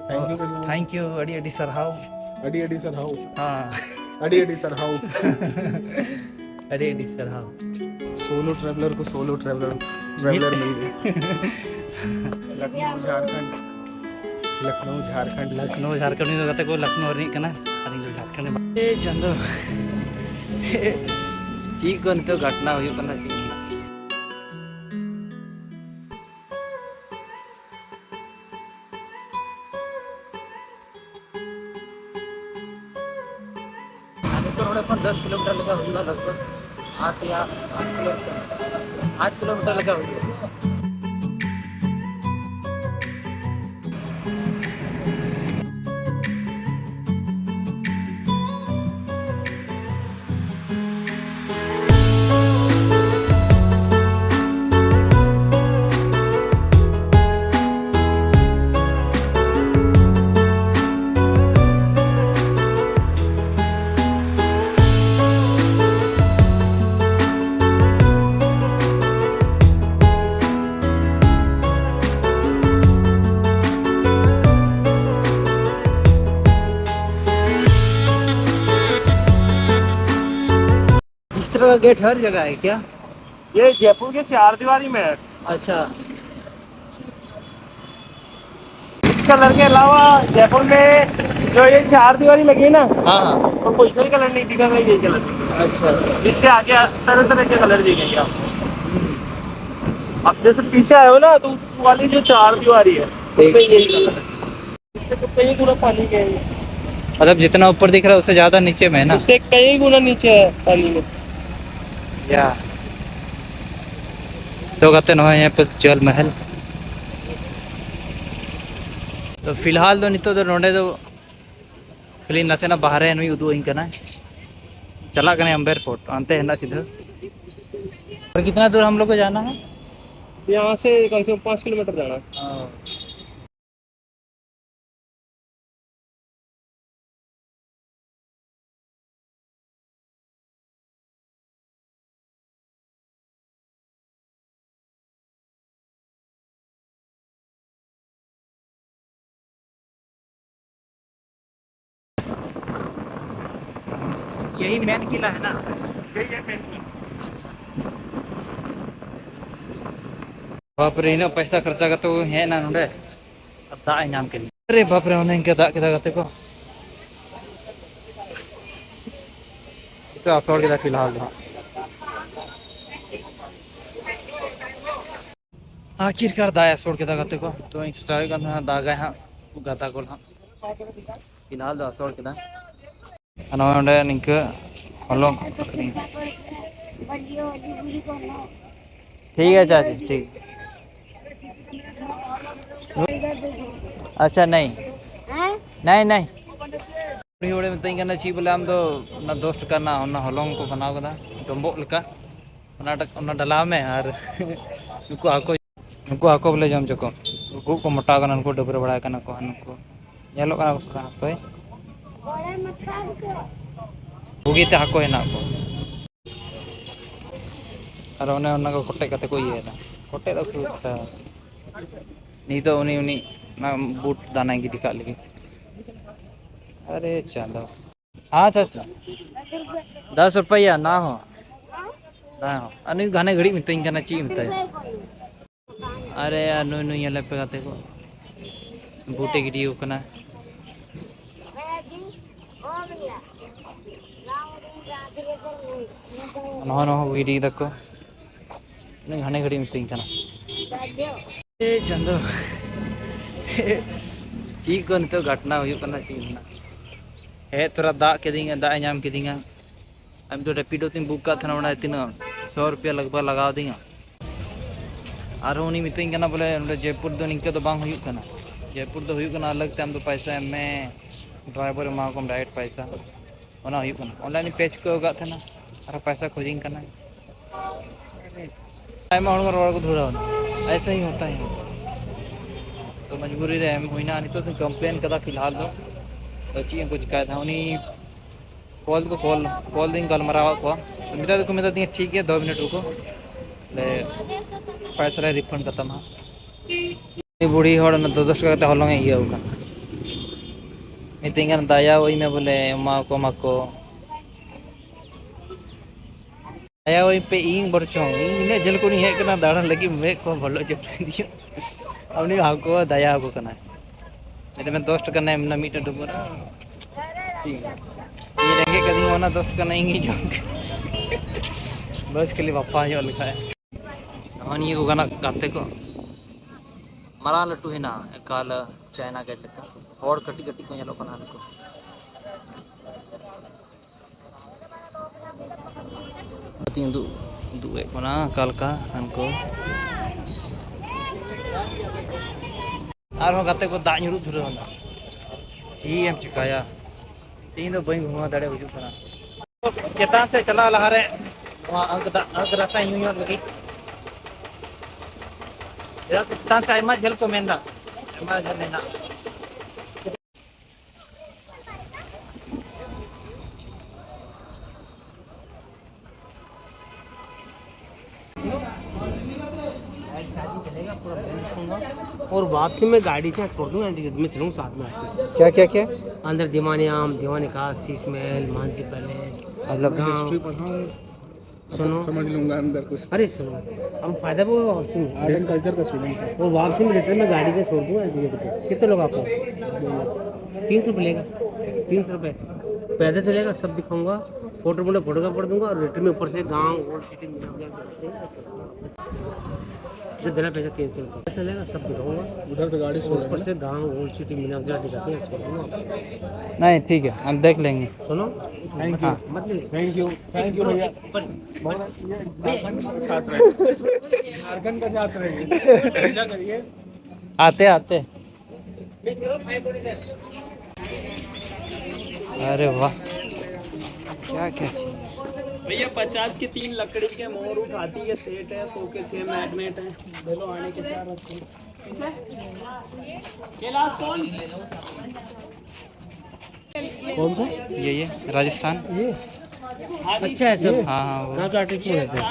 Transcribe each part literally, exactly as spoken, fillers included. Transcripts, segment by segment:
Thank you very much. Thank you, ᱟᱹᱰᱤ ᱟᱹᱰᱤ ᱥᱟᱨᱦᱟᱣ᱾ ᱟᱹᱰᱤ ᱟᱹᱰᱤ ᱥᱟᱨᱦᱟᱣ᱾ ᱦᱮᱸ᱾ ᱟᱹᱰᱤ ᱟᱹᱰᱤ ᱥᱟᱨᱦᱟᱣ᱾ ᱟᱹᱰᱤ ᱟᱹᱰᱤ ᱥᱟᱨᱦᱟᱣ᱾ Solo traveler ᱠᱚ solo traveler, traveler ᱢᱤᱫ ᱢᱤᱞ ᱜᱮ᱾ ᱞᱚᱠᱷᱱᱚᱣ ᱡᱷᱟᱨᱠᱷᱚᱸᱰ, ᱞᱚᱠᱷᱱᱚᱣ ᱡᱷᱟᱨᱠᱷᱚᱸᱰ ᱥᱮ᱾ ᱞᱚᱠᱷᱱᱚᱣ ᱡᱷᱟᱨᱠᱷᱚᱸᱰ ᱩᱱᱤ ᱫᱚ ᱜᱟᱛᱮ ᱠᱚ ᱞᱚᱠᱷᱱᱚᱣ ᱨᱤᱱᱤᱡ ᱠᱟᱱᱟ, ᱟᱨ ᱤᱧ ᱫᱚ ᱡᱷᱟᱨᱠᱷᱚᱸᱰ ᱨᱤᱱᱤᱡ᱾ ᱮ ᱪᱟᱸᱫᱚ, ᱪᱮᱫ ᱠᱚ ᱱᱤᱛᱚᱜ ᱜᱷᱚᱴᱱᱟ ᱦᱩᱭᱩᱜ ᱠᱟᱱᱟ, ᱪᱮᱫ? ᱟᱨ ᱱᱤᱛᱚᱜ ᱱᱚᱰᱮ ᱠᱷᱚᱱ ᱫᱚᱥ ᱠᱤᱞᱳᱢᱤᱴᱟᱨ ᱞᱮᱠᱟ ᱦᱩᱭᱩᱜᱼᱟ, ᱞᱟᱜᱽ ᱵᱷᱟᱜᱽ ᱟᱴ ᱭᱟ ᱟᱴ ᱠᱤᱞᱳᱢᱤᱴᱟᱨ, ᱟᱴ ᱠᱤᱞᱳᱢᱤᱴᱟᱨ ᱞᱮᱠᱟ ᱦᱩᱭᱩᱜᱼᱟ᱾ इस तरह का गेट हर जगह है क्या? ये जयपुर के चार दीवारी में है। अच्छा। इस कलर के अलावा जयपुर में जो ये चार दीवारी लगी है ना, हाँ, हाँ। तो कोई सा ही कलर नहीं दिखा, ये कलर। अच्छा, अच्छा। इससे आगे तरह तरह के कलर दिखेंगे आपको। अब जैसे पीछे आए हो ना, तो उस वाली जो चार दीवारी है, ठीक। उसमें यही कलर है। इससे तो कई गुना पानी में है। मतलब, जितना ऊपर दिख रहा है, उससे ज्यादा नीचे में है ना? उससे कई गुना नीचे है पानी में। या। तो कहते हैं, यहाँ पे जल महल। तो फिलहाल ᱫᱚ ᱱᱤᱛᱚᱜ ᱫᱚ ᱱᱚᱰᱮ ᱫᱚ ᱠᱷᱟᱹᱞᱤ ᱱᱟᱥᱮᱱᱟᱜ ᱵᱟᱦᱨᱮ ᱱᱩᱭ ᱩᱫᱩᱜ ᱟᱹᱧ ᱠᱟᱱᱟᱭ᱾ ᱪᱟᱞᱟᱜ ᱠᱟᱱᱟᱭ ᱟᱢᱵᱮᱨ ᱯᱳᱨᱴ, ᱚᱱᱛᱮ ᱦᱮᱱᱟᱜ ᱥᱤᱫᱷᱟᱹ᱾ और कितना दूर हम लोग को जाना है? यहाँ से कम से कम पाँच किलोमीटर जाना है। हाँ। यही मेन किला है ना? यही है मेन किला। बाप रे, ᱤᱱᱟᱹᱜ ᱯᱚᱭᱥᱟ ᱠᱷᱚᱨᱪᱟ ᱠᱟᱛᱮ ᱠᱚ ᱦᱮᱡ ᱮᱱᱟ ᱱᱚᱰᱮ, ᱟᱨ ᱫᱟᱜ ᱮ ᱧᱟᱢ ᱠᱮᱫᱟ᱾ ᱟᱨᱮ ᱵᱟᱯ ᱨᱮ, ᱚᱱᱮ ᱤᱱᱠᱟᱹ ᱫᱟᱜ ᱠᱮᱫᱟ ᱜᱟᱛᱮ ᱠᱚ᱾ ᱱᱤᱛᱚᱜ ᱟᱥᱚᱲ ᱠᱮᱫᱟ ᱯᱷᱤᱞᱦᱟᱞ ᱫᱚ ᱦᱟᱸᱜ᱾ ᱟᱹᱠᱷᱤᱨ ᱠᱟᱨ ᱫᱟᱜ ᱮ ᱟᱥᱚᱲ ᱠᱮᱫᱟ ᱜᱟᱛᱮ ᱠᱚ᱾ ᱛᱚ ᱤᱧ ᱥᱚᱪᱟᱣᱮᱫ ᱠᱟᱱ ᱛᱟᱦᱮᱱᱟ ᱫᱟᱜᱟᱭ ᱦᱟᱸᱜ, ᱜᱟᱫᱟ ᱠᱚ ᱦᱟᱸᱜ᱾ ᱯᱷᱤᱞᱦᱟᱞ ᱫᱚ ᱟᱥᱚᱲ ᱠᱮᱫᱟ᱾ ᱟᱨ ᱱᱚᱜᱼᱚᱭ ᱱᱚᱸᱰᱮ ᱱᱤᱝᱠᱟᱹ ᱦᱚᱞᱚᱝ ᱟᱹᱠᱷᱨᱤᱧ᱾ ᱴᱷᱤᱠ ᱟᱪᱷᱮ, ᱟᱪᱪᱷᱟ, ᱴᱷᱤᱠ᱾ ᱟᱪᱪᱷᱟ, ᱱᱟᱭ, ᱱᱟᱭ, ᱱᱟᱭ᱾ ᱩᱱᱤ ᱦᱚᱲᱮ ᱢᱮᱛᱟᱹᱧ ᱠᱟᱱᱟ, "ᱪᱮᱫ ᱵᱚᱞᱮ ᱟᱢ ᱫᱚ ᱚᱱᱟ ᱫᱚᱥ ᱴᱟᱠᱟ ᱨᱮᱱᱟᱜ ᱚᱱᱟ ᱦᱚᱞᱚᱝ ᱠᱚ ᱵᱮᱱᱟᱣ ᱠᱟᱫᱟ, ᱰᱚᱢᱵᱚᱜ ᱞᱮᱠᱟ, ᱚᱱᱟ ᱴᱟᱜ, ᱚᱱᱟ ᱰᱟᱞᱟᱣ ᱢᱮ ᱟᱨ ᱱᱩᱠᱩ ᱦᱟᱹᱠᱩ, ᱱᱩᱠᱩ ᱦᱟᱹᱠᱩ ᱵᱚᱞᱮ ᱡᱚᱢ ᱦᱚᱪᱚ ᱠᱚᱢ᱾ ᱱᱩᱠᱩ ᱠᱚ ᱢᱚᱴᱟ ᱠᱟᱱᱟ, ᱱᱩᱠᱩ ᱰᱟᱹᱵᱽᱨᱟᱹ ᱵᱟᱲᱟᱭ ᱠᱟᱱᱟ ᱠᱚ, ᱱᱩᱠᱩ ᱧᱮᱞᱚᱜ ᱠᱟᱱᱟ ᱠᱚ ᱥᱮ ᱵᱟᱝ? ᱦᱟᱯᱳᱭ, ᱵᱩᱜᱤ ᱛᱮ ᱦᱟᱹᱠᱩ ᱦᱮᱱᱟᱜ ᱠᱚᱣᱟ᱾ ᱟᱨ ᱚᱱᱮ ᱚᱱᱟ ᱠᱚ ᱠᱚᱴᱮᱡ ᱠᱟᱛᱮ ᱠᱚ ᱤᱭᱟᱹᱭᱮᱫᱟ, ᱠᱚᱴᱮᱡ ᱫᱚ ᱠᱷᱩᱵ ᱮᱠᱴᱟ᱾ ᱱᱤᱛᱚᱜ ᱩᱱᱤ, ᱩᱱᱤ ᱚᱱᱟ ᱵᱩᱴ ᱫᱟᱱᱟᱭ ᱜᱤᱰᱤ ᱠᱟᱜ ᱞᱟᱹᱜᱤᱫ᱾ ᱟᱨᱮ ᱪᱟᱸᱫᱚ᱾ ᱟᱪᱪᱷᱟ, ᱟᱪᱪᱷᱟ᱾ ᱫᱚᱥ ᱨᱩᱯᱤᱭᱟ ᱱᱟ ᱦᱚ᱾ ᱱᱟ ᱦᱚ᱾ ᱟᱨ ᱱᱩᱭ ᱜᱷᱟᱱᱮ ᱜᱷᱟᱹᱲᱤᱡ ᱢᱤᱛᱟᱹᱧ ᱠᱟᱱᱟ, ᱪᱮᱫ ᱤᱧ ᱢᱮᱛᱟᱭᱟ? ᱟᱨᱮ ᱭᱟᱨ, ᱱᱩᱭ, ᱱᱩᱭ ᱧᱮᱞᱮ ᱯᱮ ᱜᱟᱛᱮ ᱠᱚ᱾ ᱵᱩᱴ ᱮ ᱜᱤᱰᱤ ᱟᱠᱟᱱᱟ᱾ ᱱᱚᱜᱼᱚ ᱱᱚᱣᱟ ᱠᱚ ᱜᱤᱰᱤᱭ ᱫᱟᱠᱚ᱾ ᱩᱱᱟᱹᱜ ᱜᱷᱟᱱᱮ ᱜᱷᱟᱹᱲᱤᱡ ᱢᱤᱛᱟᱹᱧ ᱠᱟᱱᱟ᱾ ᱮ ᱪᱟᱸᱫᱚ᱾ ᱪᱮᱫ ᱠᱚ ᱱᱤᱛᱚᱜ ᱜᱷᱚᱴᱱᱟ ᱦᱩᱭᱩᱜ ᱠᱟᱱᱟ, ᱪᱮᱫ ᱨᱮᱱᱟᱜ? ᱦᱮᱡ ᱛᱚᱨᱟ ᱫᱟᱜ ᱠᱤᱫᱤᱧᱟ, ᱫᱟᱜ ᱮ ᱧᱟᱢ ᱠᱤᱫᱤᱧᱟ᱾ ᱟᱢ ᱫᱚ ᱨᱮᱯᱤᱰᱳ ᱛᱤᱧ ᱵᱩᱠ ᱠᱟᱜ ᱛᱟᱦᱮᱱᱟ, ᱚᱱᱟ ᱛᱤᱱᱟᱹᱜ ᱥᱚ ᱨᱩᱯᱤᱭᱟ ᱞᱟᱜᱽ ᱵᱷᱟᱜᱽ ᱞᱟᱜᱟᱣ ᱫᱤᱧᱟ᱾ ᱟᱨᱦᱚᱸ ᱩᱱᱤ ᱢᱤᱛᱟᱹᱧ ᱠᱟᱱᱟ ᱵᱚᱞᱮ, ᱱᱚᱰᱮ ᱡᱚᱭᱯᱩᱨ ᱫᱚ ᱱᱤᱝᱠᱟᱹ ᱫᱚ ᱵᱟᱝ ᱦᱩᱭᱩᱜ ᱠᱟᱱᱟ, ᱡᱚᱭᱯᱩᱨ ᱫᱚ ᱦᱩᱭᱩᱜ ᱠᱟᱱᱟ ᱟᱞᱟᱜᱽ ᱛᱮ, ᱟᱢ ᱫᱚ ᱯᱚᱭᱥᱟ ᱮᱢ ᱢᱮ, ᱰᱨᱟᱭᱵᱷᱟᱨ ᱮᱢᱟ ᱠᱚᱢ ᱰᱟᱭᱨᱮᱠᱴ ᱯᱚᱭᱥᱟ᱾ ᱚᱱᱟ ᱦᱩᱭᱩᱜ ᱠᱟᱱᱟ, ᱚᱱᱞᱟᱭᱤᱱ ᱯᱮ ᱪᱩᱠᱟᱹᱣ ᱟᱠᱟᱫ ᱛᱟᱦᱮᱱᱟ, ᱟᱨᱦᱚᱸ ᱯᱚᱭᱥᱟ ᱠᱷᱚᱡᱤᱧ ᱠᱟᱱᱟ᱾ ᱟᱭᱢᱟ ᱦᱚᱲ ᱠᱚ ᱨᱚᱲ ᱠᱚ ᱫᱷᱩᱨᱟᱹᱣ ᱮᱱᱟ, ᱮᱭᱥᱟ ᱦᱤ ᱦᱳᱛᱟ ᱦᱮ᱾ ᱛᱚ ᱢᱚᱡᱽᱵᱩᱨᱤ ᱨᱮ ᱮᱢ ᱦᱩᱭᱱᱟ᱾ ᱱᱤᱛᱚᱜ ᱫᱚᱧ ᱠᱚᱢᱯᱞᱮᱱ ᱠᱟᱫᱟ ᱯᱷᱤᱞᱦᱟᱞ ᱫᱚ, ᱛᱚ ᱪᱮᱫ ᱮᱢ ᱠᱚ ᱪᱤᱠᱟᱭᱮᱫᱟ? ᱩᱱᱤ ᱠᱚᱞ ᱫᱚ ᱠᱚᱞ, ᱠᱚᱞ ᱫᱚᱧ ᱜᱟᱞᱢᱟᱨᱟᱣ ᱟᱫ ᱠᱚᱣᱟ᱾ ᱢᱮᱛᱟ ᱫᱚᱠᱚ ᱢᱮᱛᱟ ᱫᱤᱧᱟ, "ᱴᱷᱤᱠ ᱜᱮᱭᱟ, ᱫᱚᱥ ᱢᱤᱱᱤᱴ ᱨᱩᱠᱚ, ᱞᱮ ᱯᱚᱭᱥᱟ ᱞᱮ ᱨᱤᱯᱷᱟᱱᱰ ᱠᱟᱛᱟᱢᱟ ᱦᱟᱸᱜ᱾" ᱩᱱᱤ ᱵᱩᱲᱦᱤ ᱦᱚᱲ ᱚᱱᱟ ᱫᱚ ᱫᱚᱥ ᱴᱟᱠᱟ ᱠᱟᱛᱮ ᱦᱚᱞᱚᱝ ᱮ ᱤᱭᱟᱹ ᱟᱠᱟᱱ᱾ ᱢᱤᱛᱟᱹᱧ ᱠᱟᱱᱟ, "ᱫᱟᱭᱟ ᱟᱹᱧ ᱢᱮ ᱵᱚᱞᱮ, ᱮᱢᱟ ᱠᱚᱢᱟ ᱠᱚ᱾ ᱫᱟᱭᱟ ᱟᱹᱧ ᱯᱮ, ᱤᱧ ᱵᱚᱨᱪᱚᱝ, ᱤᱧ ᱱᱤᱱᱟᱹᱜ ᱡᱷᱟᱹᱞ ᱠᱷᱚᱱᱤᱧ ᱦᱮᱡ ᱠᱟᱱᱟ ᱫᱟᱬᱟᱱ ᱞᱟᱹᱜᱤᱫ, ᱢᱮᱫ ᱠᱚ ᱵᱚᱞᱚ ᱪᱟᱯᱟᱫᱤᱧᱟ᱾ ᱩᱱᱤ ᱦᱟᱹᱠᱩ ᱫᱟᱭᱟ ᱟᱠᱚ ᱠᱟᱱᱟ᱾ ᱢᱮᱛᱟᱭ ᱢᱮ, ᱫᱚᱥ ᱴᱟᱠᱟ ᱨᱮᱱᱟᱜ ᱮᱢ ᱮᱱᱟ ᱢᱤᱫᱴᱮᱱ ᱰᱩᱵᱩᱨ ᱨᱮ᱾ ᱤᱧ ᱨᱮᱸᱜᱮᱡ ᱠᱟᱹᱫᱤᱧᱟ, ᱚᱱᱟ ᱫᱚᱥ ᱴᱟᱠᱟ ᱨᱮᱱᱟᱜ ᱤᱧ ᱡᱚᱢ ᱠᱮᱫ᱾ ᱵᱟᱥ ᱠᱷᱟᱹᱞᱤ ᱵᱟᱯᱷᱟᱣ ᱧᱚᱜ ᱞᱮᱠᱷᱟᱡ᱾ ᱱᱚᱜᱼᱚ ᱱᱤᱭᱟᱹ ᱠᱚ ᱜᱟᱱᱚᱜ ᱜᱟᱛᱮ ᱠᱚ᱾ ᱢᱟᱨᱟᱝ ᱞᱟᱹᱴᱩ ᱦᱮᱱᱟᱜᱼᱟ, ᱮᱠᱟᱞ ᱪᱟᱭᱱᱟ ᱜᱮᱴ ᱞᱮᱠᱟ᱾ ᱦᱚᱲ ᱠᱟᱹᱴᱤᱡ ᱠᱟᱹᱴᱤᱡ ᱠᱚ ᱧᱮᱞᱚᱜ ᱠᱟᱱᱟ ᱱᱩᱠᱩ᱾ ᱠᱟᱹᱴᱤᱡ ᱩᱫᱩᱜ, ᱩᱫᱩᱜ ᱮᱫ ᱵᱚᱱᱟ ᱚᱠᱟ ᱞᱮᱠᱟ ᱦᱟᱱᱠᱩ᱾ ᱟᱨᱦᱚᱸ ᱜᱟᱛᱮ ᱠᱚ ᱫᱟᱜ ᱧᱩᱨᱩᱜ ᱫᱷᱩᱨᱟᱹᱣ ᱮᱱᱟ᱾ ᱪᱮᱫ ᱮᱢ ᱪᱤᱠᱟᱹᱭᱟ? ᱛᱮᱦᱮᱧ ᱫᱚ ᱵᱟᱹᱧ ᱜᱷᱩᱢᱟᱹ ᱫᱟᱲᱮ ᱵᱩᱡᱩᱜ ᱠᱟᱱᱟ᱾ ᱪᱮᱛᱟᱱ ᱥᱮᱫ ᱪᱟᱞᱟᱣ ᱞᱟᱦᱟᱨᱮ ᱱᱚᱣᱟ ᱟᱸᱠ ᱫᱟᱜ, ᱟᱸᱠ ᱨᱟᱥᱟ ᱧᱩ ᱧᱚᱜ ᱞᱟᱹᱜᱤᱫ᱾ ᱪᱮᱫᱟᱜ ᱥᱮ ᱪᱮᱛᱟᱱ ᱥᱮᱫ ᱟᱭᱢᱟ ᱡᱷᱟᱹᱞ ᱠᱚ ᱢᱮᱱᱫᱟ, ᱟᱭᱢᱟ ᱡᱷᱟᱹᱞ ᱢᱮᱱᱟᱜᱼᱟ᱾ और वापसी में गाड़ी से छोड़ दूंगा, मैं चलूंगा साथ में आपके। क्या, क्या, क्या? अंदर दीवानी आम, दीवानी का शीश महल, मानसी पैलेस, मतलब गाँव। हिस्ट्री पढ़ाऊँ, सुनो। समझ लूंगा अंदर कुछ। अरे सुनो, हम फायदा भी होगा वापसी में। आर्ट एंड कल्चर का स्टूडेंट है। वो वापसी में रिटर्न में गाड़ी से छोड़ दूंगा एलटीडी को। कितने लोग आपको? तीन सौ रुपये लेगा। तीन सौ रुपये। पैदल चलेगा, सब दिखाऊंगा। फोटो मोटो फोटो का पड़ दूंगा और रिटर्न में ऊपर से गाँव, ओल्ड सिटी, म्यूजियम, जो देना पैसा तीन सौ रुपये। चलेगा, सब दिखाऊंगा। उधर से गाड़ी छोड़ ऊपर देंगे। से गाँव, ओल्ड सिटी, मीना बाजार दिखाते हैं, छोड़ दूंगा। नहीं, ठीक है, हम देख लेंगे। सुनो। Thank you. हाँ। मत ले। Thank you. थैंक यू भैया। पर बहुत ये झारखंड का छात्र है। झारखंड का छात्र है ये। क्या करिए? आते, आते। अरे वाह, क्या क्या चीज। भैया, पचास के तीन लकड़ी के मोर उठाती है, सेट है, सौ के छह मैट मैट है। ले लो, आने के चार रस्ते। ठीक है? कैलाश कौन? कौन सा? ये, ये राजस्थान। ये अच्छा है सब। हाँ, हाँ, वो। कहाँ का आर्टिस्ट में रहते हैं?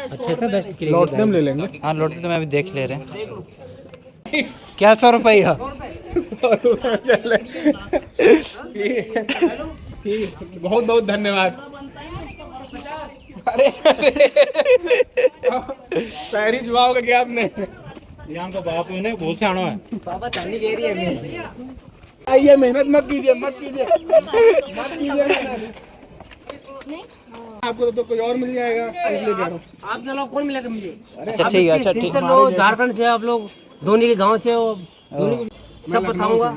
अच्छा था, बेस्ट के लिए लौटने में ले लेंगे। हाँ, लौटते तो मैं अभी देख ले रहे हैं। क्या सौ रुपया? चले। ठीक, ठीक, बहुत बहुत धन्यवाद। अरे, अरे, पैर ही छुआ होगा क्या आपने? यहाँ का बाप है ना, बहुत सियाणा है। बाबा चांदी कह रही है। आइए, मेहनत मत कीजिए, मत कीजिए, मत कीजिए मेहनत। आपको तो, तो कोई और मिल जाएगा, इसलिए कह रहा हूँ। आप जन लोग कौन मिलेगा मुझे? अच्छा, ठीक है, अच्छा, ठीक। सिंसर लोग, झारखंड से आप लोग, धोनी के गांव से हो, धोनी को सब बताऊंगा,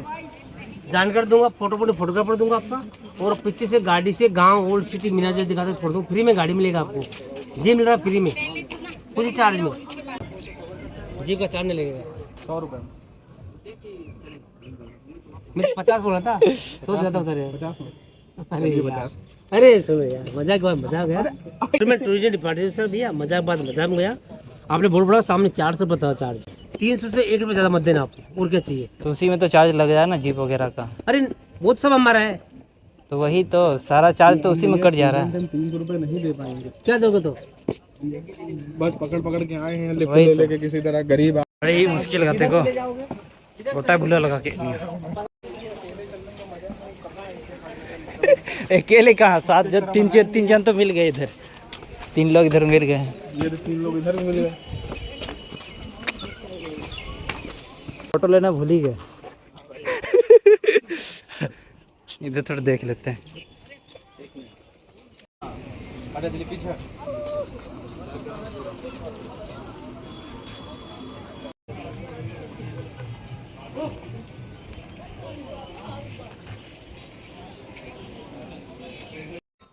जानकारी दूंगा, फोटो फोटो फोटोग्राफर दूंगा आपका। और पीछे से गाड़ी से गांव, ओल्ड सिटी, मीना जी दिखाते छोड़ दूंगा, फ्री में गाड़ी मिलेगा आपको, जी मिल रहा फ्री में, कुछ चार्ज नहीं, जी का चार्ज नहीं लगेगा। सौ रुपये। मैं तो पचास बोला था, सौ ज्यादा बता रहे हैं। पचास में। अरे ये यार। पचास। अरे सुनो यार, मजाक बात मजाक है। तो मैं टूरिज्म डिपार्टमेंट से भैया, मजाक बात मजाक में गया। आपने बोल पड़ा सामने चार सौ बताओ चार्ज, तीन सौ से एक रुपये ज़्यादा मत देना आप, और क्या चाहिए? तो उसी में तो चार्ज लग जाए ना, जीप वगैरह का। अरे वो तो सब हमारा है। तो वही तो, सारा चार्ज तो उसी में कट जा रहा है। तीन सौ रुपये नहीं दे पाएंगे। क्या दोगे तो? बस पकड़ पकड़ के आए हैं, लिफ्ट वही ले तो। लेके किसी तरह गरीब। बड़ी मुश्किल का देखो, गोटा भूला लगा के। अकेले कहाँ, सात जन, तीन जन, तीन जन तो मिल गए इधर, तीन लोग इधर मिल गए। ये तो तीन लोग इधर मिल गए। फोटो लेना भूल ही गए। इधर थोड़ा देख लेते हैं।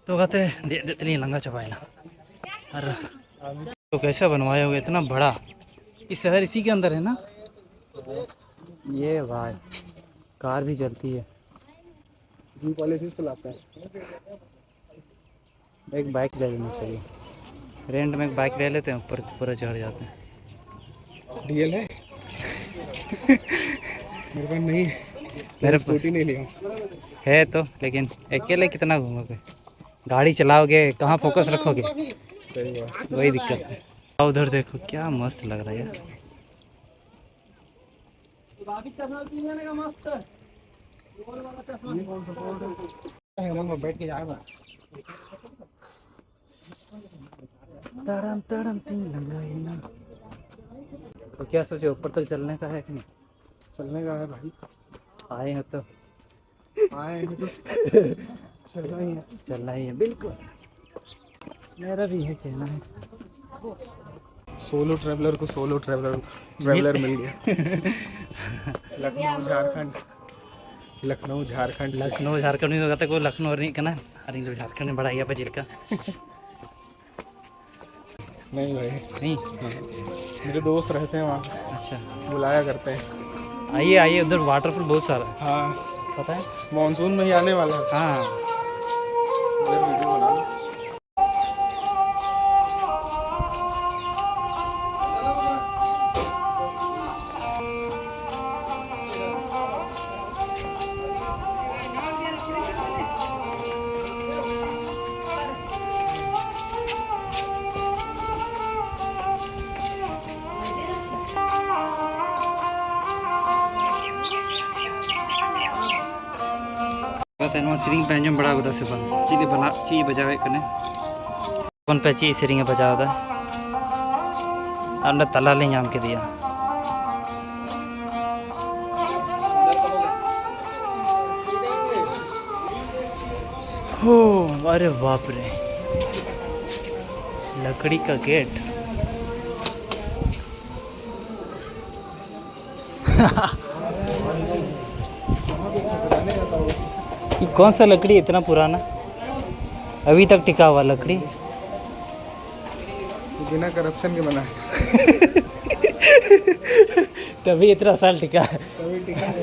तो कहते देख देख ᱞᱤᱧ ᱞᱟᱸᱜᱟ ᱪᱟᱵᱟᱭᱮᱱᱟ। ᱟᱨ तो कैसा बनवाया होगा इतना बड़ा? ये शहर इसी के अंदर है ना? ये भाई, कार भी चलती है। जीप वाले इसी से चलाते हैं। एक बाइक ले लेना चाहिए। रेंट में एक बाइक ले लेते हैं, ऊपर पूरा चढ़ जाते हैं। डीएल है? मेरे पास नहीं है। मेरे पास स्कूटी नहीं लिया। है तो, लेकिन अकेले कितना घूमोगे? गाड़ी चलाओगे, कहाँ फोकस रखोगे? सही बात। वही दिक्कत है। उधर देखो, क्या मस्त लग रहा है यार। अभी चश्मा पीने का मस्त है। गोल वाला चश्मा। ये कौन सा गोल है? बैठ के जाएगा। तड़म तड़म तीन लंगाई ना। तो क्या सोचे, ऊपर तक चलने का है कि नहीं? चलने का है भाई। आए हैं तो। आए हैं तो चलना ही है। चलना ही है, बिल्कुल। मेरा भी है कहना है। सोलो ट्रैवलर को सोलो ट्रैवलर, ट्रैवलर मिल गया। लखनऊ झारखंड, लखनऊ झारखंड से। लखनऊ झारखंड में होता, कोई लखनऊ नहीं करना। अरे, इधर झारखंड में बड़ा गया पजीर का। नहीं भाई, नहीं। मेरे दोस्त रहते हैं वहाँ। अच्छा। बुलाया करते हैं। आइए, आइए, उधर वाटरफॉल बहुत सारा है। हाँ। पता है? मानसून में ही आने वाला है। हाँ। इधर वीडियो बना लो। ᱠᱟᱛᱮ ᱱᱚᱣᱟ ᱥᱮᱨᱮᱧ ᱯᱮ ᱟᱸᱡᱚᱢ ᱵᱟᱲᱟ ᱟᱠᱟᱫᱟ ᱥᱮ ᱵᱟᱝ? ᱪᱮᱫ ᱮ ᱵᱟᱱᱟ-, ᱪᱮᱫ ᱮ ᱵᱟᱡᱟᱣᱮᱫ ᱠᱟᱱᱟ? ᱵᱚᱱ ᱯᱮ ᱪᱮᱫ ᱥᱮᱨᱮᱧ ᱮ ᱵᱟᱡᱟᱣ ᱮᱫᱟ? ᱟᱨ ᱚᱸᱰᱮ ᱛᱟᱞᱟ ᱞᱮ ᱧᱟᱢ ᱠᱮᱫᱮᱭᱟ᱾ ᱦᱳ, ᱟᱨᱮ ᱵᱟᱯ ᱨᱮ, ᱞᱟᱠᱲᱤ ᱠᱟ ᱜᱮᱴ᱾ ये कौन सा लकड़ी इतना पुराना, अभी तक टिका हुआ लकड़ी? बिना करप्शन के बना है। तभी इतना साल टिका है। तभी टिका है।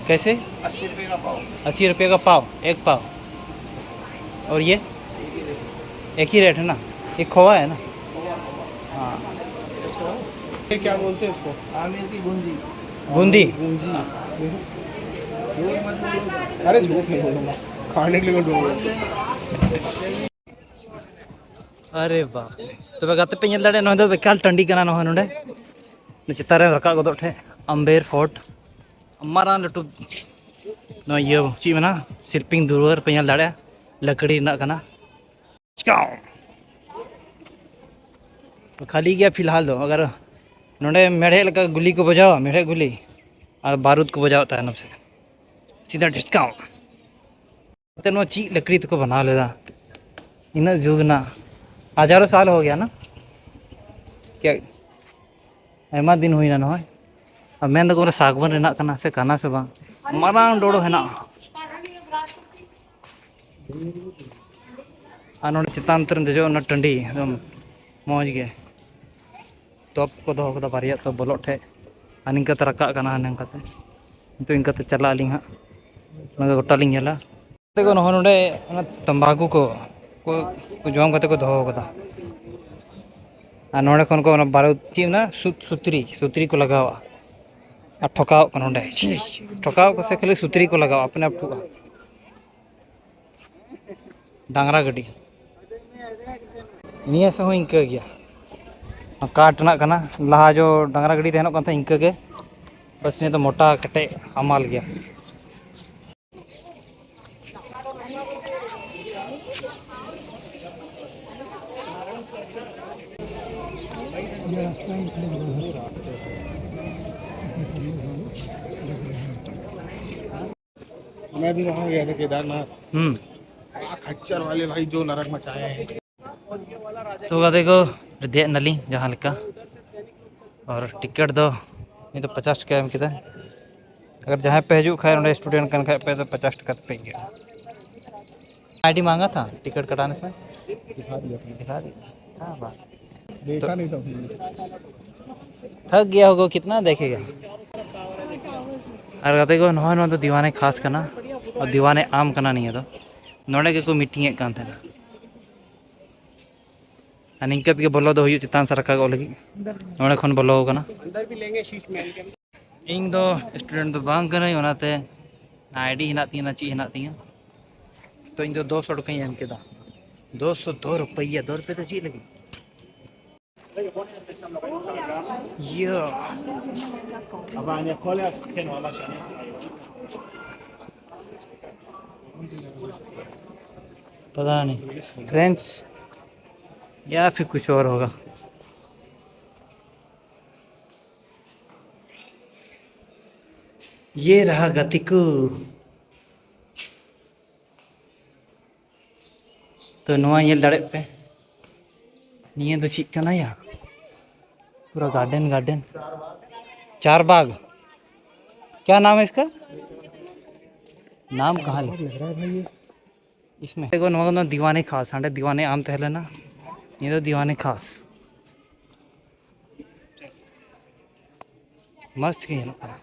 कैसे? अस्सी रुपये का पाव। अस्सी रुपये का पाव, एक पाव। और ये? एक ही रेट है ना? ये खोवा है ना? हाँ। ये क्या बोलते हैं इसको? आमिर की गुंजी। गुंदी। गुंजी। अरे झूठ नहीं बोलूँगा, खाने के लिए मैं ढूंढ रहा हूँ। ᱟᱨᱮ ᱵᱟᱯ ᱨᱮ᱾ ᱛᱚᱵᱮ ᱜᱟᱛᱮ ᱯᱮ ᱧᱮᱞ ᱫᱟᱲᱮᱭᱟᱜᱼᱟ, ᱱᱚᱣᱟ ᱫᱚ ᱮᱠᱟᱞ ᱴᱟᱺᱰᱤ ᱠᱟᱱᱟ, ᱱᱚᱣᱟ ᱱᱚᱰᱮ᱾ ᱪᱮᱛᱟᱱ ᱨᱮ ᱨᱟᱠᱟᱵ ᱜᱚᱫᱚᱜ ᱴᱷᱮᱡ ᱟᱢᱵᱮᱨ ᱯᱷᱳᱨᱴ, ᱢᱟᱨᱟᱝ ᱞᱟᱹᱴᱩ ᱱᱚᱣᱟ ᱤᱭᱟᱹ ᱪᱮᱫ ᱢᱮᱱᱟ, ᱥᱤᱞᱯᱤᱝ ᱫᱩᱣᱟᱹᱨ ᱯᱮ ᱧᱮᱞ ᱫᱟᱲᱮᱭᱟᱜᱼᱟ, ᱞᱟᱠᱲᱤ ᱨᱮᱱᱟᱜ ᱠᱟᱱᱟ᱾ ᱪᱤᱠᱟᱹᱣ? ᱠᱷᱟᱹᱞᱤ ᱜᱮᱭᱟ ᱯᱷᱤᱞᱦᱟᱞ ᱫᱚ᱾ ᱟᱜᱟᱨ ᱱᱚᱰᱮ ᱢᱮᱲᱦᱮᱫ ᱞᱮᱠᱟ ᱜᱩᱞᱤ ᱠᱚ ᱵᱟᱡᱟᱣᱟ, ᱢᱮᱲᱦᱮᱫ ᱜᱩᱞᱤ, ᱟᱨ ᱵᱟᱨᱩᱫ ᱠᱚ ᱵᱟᱡᱟᱣᱟ ᱛᱟᱭᱱᱚᱢ ᱥᱮᱫ, ᱥᱤᱫᱷᱟ ᱰᱤᱥᱠᱟᱣᱩᱱᱴ᱾ ᱱᱚᱣᱟ ᱪᱮᱫ ᱞᱟᱠᱲᱤ ᱛᱮᱠᱚ ᱵᱮᱱᱟᱣ ᱞᱮᱫᱟ? ᱤᱱᱟᱹᱜ ᱡᱩᱜᱽ ᱨᱮᱱᱟᱜ, ᱦᱟᱡᱟᱨᱚ ᱥᱟᱞ ᱦᱳ ᱜᱮᱭᱟ ᱱᱟ᱾ ᱠᱭᱟ ᱟᱭᱢᱟ ᱫᱤᱱ ᱦᱩᱭᱱᱟ ᱱᱚᱜᱼᱚᱭ᱾ ᱟᱨ ᱢᱮᱱ ᱫᱚᱠᱚ ᱵᱚᱞᱮ ᱥᱟᱜᱣᱟᱱ ᱨᱮᱱᱟᱜ ᱠᱟᱱᱟ ᱥᱮ ᱠᱟᱱᱟ ᱥᱮ ᱵᱟᱝ? ᱢᱟᱨᱟᱝ ᱰᱚᱲᱚ ᱦᱮᱱᱟᱜᱼᱟ᱾ ᱟᱨ ᱱᱚᱰᱮ ᱪᱮᱛᱟᱱ ᱩᱛᱟᱹᱨᱮᱢ ᱫᱮᱡᱚᱜᱼᱟ, ᱚᱱᱟ ᱴᱟᱺᱰᱤ ᱮᱠᱫᱚᱢ ᱢᱚᱡᱽ ᱜᱮ᱾ ᱛᱚᱯ ᱠᱚ ᱫᱚᱦᱚ ᱠᱟᱫᱟ ᱵᱟᱨᱭᱟ ᱛᱚᱯ ᱵᱚᱞᱚᱜ ᱴᱷᱮᱡ, ᱟᱨ ᱱᱤᱝᱠᱟᱹ ᱛᱮ ᱨᱟᱠᱟᱵ ᱠᱟᱱᱟ ᱱᱚᱝᱠᱟ ᱛᱮ᱾ ᱱᱤᱛᱚᱜ ᱤᱱᱠᱟᱹ ᱛᱮ ᱪᱟᱞᱟᱜ ᱟᱹᱞᱤᱧ ᱦᱟᱸᱜ, ᱚᱱᱟ ᱫᱚ ᱜᱚᱴᱟ ᱞᱤᱧ ᱧᱮᱞᱟ᱾ ᱱᱚᱜᱼᱚᱭ ᱱᱚᱰᱮ ᱚᱱᱟ ᱛᱟᱢᱵᱟᱠᱩ ᱠᱚ, ᱠᱚ, ᱠᱚ ᱡᱚᱢ ᱠᱟᱛᱮ ᱠᱚ ᱫᱚᱦᱚ ᱠᱟᱫᱟ᱾ ᱟᱨ ᱱᱚᱰᱮ ᱠᱷᱚᱱ ᱠᱚ ᱚᱱᱟ ᱵᱟᱨᱩᱫ ᱪᱮᱫ ᱚᱱᱟ ᱥᱩ-, ᱥᱩᱛᱨᱤ, ᱥᱩᱛᱨᱤ ᱠᱚ ᱞᱟᱜᱟᱣᱟ᱾ ᱟᱨ ᱴᱷᱚᱠᱟᱣᱚᱜ ᱠᱟᱱᱟ ᱚᱸᱰᱮ᱾ ᱪᱤ, ᱴᱷᱚᱠᱟᱣ ᱠᱚ ᱥᱮ ᱠᱷᱟᱹᱞᱤ ᱥᱩᱛᱨᱤ ᱠᱚ ᱞᱟᱜᱟᱣᱟ, ᱟᱯᱱᱮ ᱟᱯ ᱴᱷᱩᱜᱼᱟ᱾ ᱰᱟᱝᱨᱟ ᱜᱟᱹᱰᱤ᱾ ᱱᱤᱭᱟᱹ ᱥᱮᱫ ᱦᱚᱸ ᱤᱱᱠᱟᱹ ᱜᱮᱭᱟ᱾ ᱠᱟᱴ ᱨᱮᱱᱟᱜ ᱠᱟᱱᱟ᱾ ᱞᱟᱦᱟ ᱡᱚ ᱰᱟᱝᱨᱟ ᱜᱟᱹᱰᱤ ᱛᱟᱦᱮᱱᱚᱜ ᱠᱟᱱ ᱛᱟᱦᱮᱸᱫ ᱤᱱᱠᱟᱹ ᱜᱮ᱾ ᱵᱟᱥ ᱱᱤᱭᱟᱹ ᱫᱚ ᱢᱚᱴᱟ ᱠᱮᱴᱮᱡ ᱦᱟᱢᱟᱞ ᱜᱮᱭᱟ᱾ मैं भी वहाँ गया था केदारनाथ। हम्म। बड़ा खच्चर वाले भाई जो नरक मचाए हैं। ᱛᱚ ᱜᱟᱛᱮ ᱠᱚ, ᱫᱮᱡ ᱱᱟᱞᱤᱧ ᱡᱟᱦᱟᱸ ᱞᱮᱠᱟ᱾ ᱟᱨ ᱴᱤᱠᱤᱴ ᱫᱚ ᱱᱤᱛ ᱫᱚ ᱯᱚᱪᱟᱥ ᱴᱟᱠᱟ ᱮᱢ ᱠᱮᱫᱟ᱾ ᱟᱜᱟᱨ ᱡᱟᱦᱟᱸᱭ ᱯᱮ ᱦᱤᱡᱩᱜ ᱠᱷᱟᱱ, ᱱᱚᱰᱮ ᱥᱴᱩᱰᱮᱱᱴ ᱠᱟᱱ ᱠᱷᱟᱡ ᱯᱮ, ᱛᱚ ᱯᱚᱪᱟᱥ ᱴᱟᱠᱟ ᱛᱮᱯᱮ ᱤᱭᱟᱹᱜᱼᱟ᱾ आईडी मांगा था टिकट कटाने से। दिखा दिया था। दिखा दिया। क्या बात। देखा नहीं था। थक गया होगा, कितना देखेगा। ᱟᱨ ᱜᱟᱛᱮ ᱠᱚ, ᱱᱚᱜᱼᱚᱭ ᱱᱚᱣᱟ ᱫᱚ ᱫᱤᱣᱟᱱᱮ ᱠᱷᱟᱥ ᱠᱟᱱᱟ, ᱟᱨ ᱫᱤᱣᱟᱱᱮ ᱟᱢ ᱠᱟᱱᱟ ᱱᱤᱭᱟᱹ ᱫᱚ᱾ ᱱᱚᱰᱮ ᱜᱮᱠᱚ ᱢᱤᱴᱤᱝ ᱮᱫ ᱠᱟᱱ ᱛᱟᱦᱮᱱᱟ᱾ ᱟᱨ ᱱᱤᱝᱠᱟᱹ ᱛᱮᱜᱮ ᱵᱚᱞᱚ ᱫᱚ ᱦᱩᱭᱩᱜ ᱪᱮᱛᱟᱱ ᱥᱮᱫ ᱨᱟᱠᱟᱵᱚᱜ ᱞᱟᱹᱜᱤᱫ᱾ ᱱᱚᱰᱮ ᱠᱷᱚᱱ ᱵᱚᱞᱚ ᱟᱠᱟᱱᱟ᱾ ᱤᱧ ᱫᱚ ᱥᱴᱩᱰᱮᱱᱴ ᱫᱚ ᱵᱟᱝ ᱠᱟᱹᱱᱟᱹᱧ, ᱚᱱᱟᱛᱮ ᱟᱭᱰᱤ ᱦᱮᱱᱟᱜ ᱛᱤᱧᱟᱹ ᱪᱮᱫ ᱦᱮᱱᱟᱜ ᱛᱤᱧᱟᱹ᱾ ᱛᱚ ᱤᱧ ᱫᱚ ᱫᱚᱥ ᱴᱟᱠᱟᱧ ᱮᱢ ᱠᱮᱫᱟ᱾ ᱫᱚᱥ ᱫᱚ ᱫᱚ ᱨᱩᱯᱟᱹᱭᱟ, ᱫᱚ ᱨᱩᱯᱟᱹᱭᱟ ᱫᱚ ᱪᱮᱫ ᱞᱟᱹᱜᱤᱫ? ᱤᱭᱟᱹ, ᱯᱟᱛᱟ ᱱᱤ, ᱯᱷᱨᱮᱱᱰᱥ, ᱭᱟ ᱯᱷᱤᱨ ᱠᱩᱪᱷ ᱚᱨ ᱦᱳᱜᱟ᱾ ᱤᱭᱟᱹ ᱨᱟᱦᱟ ᱜᱟᱛᱮ ᱠᱚ᱾ ᱛᱚ, ᱱᱚᱣᱟ ᱧᱮᱞ ᱫᱟᱲᱮᱭᱟᱜ ᱯᱮ, ᱱᱤᱭᱟᱹ ᱫᱚ ᱪᱮᱫ ᱠᱟᱱᱟ ᱭᱟ? ᱯᱩᱨᱟᱹ ᱜᱟᱨᱰᱮᱱ, ᱜᱟᱨᱰᱮᱱ, ᱪᱟᱨ ᱵᱟᱜᱽ᱾ ᱠᱭᱟ ᱱᱟᱢ ᱦᱮ ᱤᱥᱠᱟ? ᱱᱟᱢ ᱠᱟᱦᱟᱸ ᱞᱤᱠᱷ ᱨᱟᱦᱟ ᱦᱟᱭ ᱵᱷᱟᱭ ᱭᱮ? ᱤᱥᱢᱮ ᱫᱮᱠᱷᱳ, ᱱᱚᱣᱟ ᱫᱚ ᱫᱤᱣᱟᱱᱤ ᱠᱷᱟᱥ, ᱦᱟᱸᱰᱮ ᱫᱤᱣᱟᱱᱤ ᱟᱢ ᱛᱟᱦᱮᱸ ᱞᱮᱱᱟ, ᱱᱤᱭᱟᱹ ᱫᱚ ᱫᱤᱣᱟᱱᱤ ᱠᱷᱟᱥ᱾ ᱢᱚᱥᱛ ᱜᱮ ᱧᱮᱞᱚᱜ ᱠᱟᱱᱟ᱾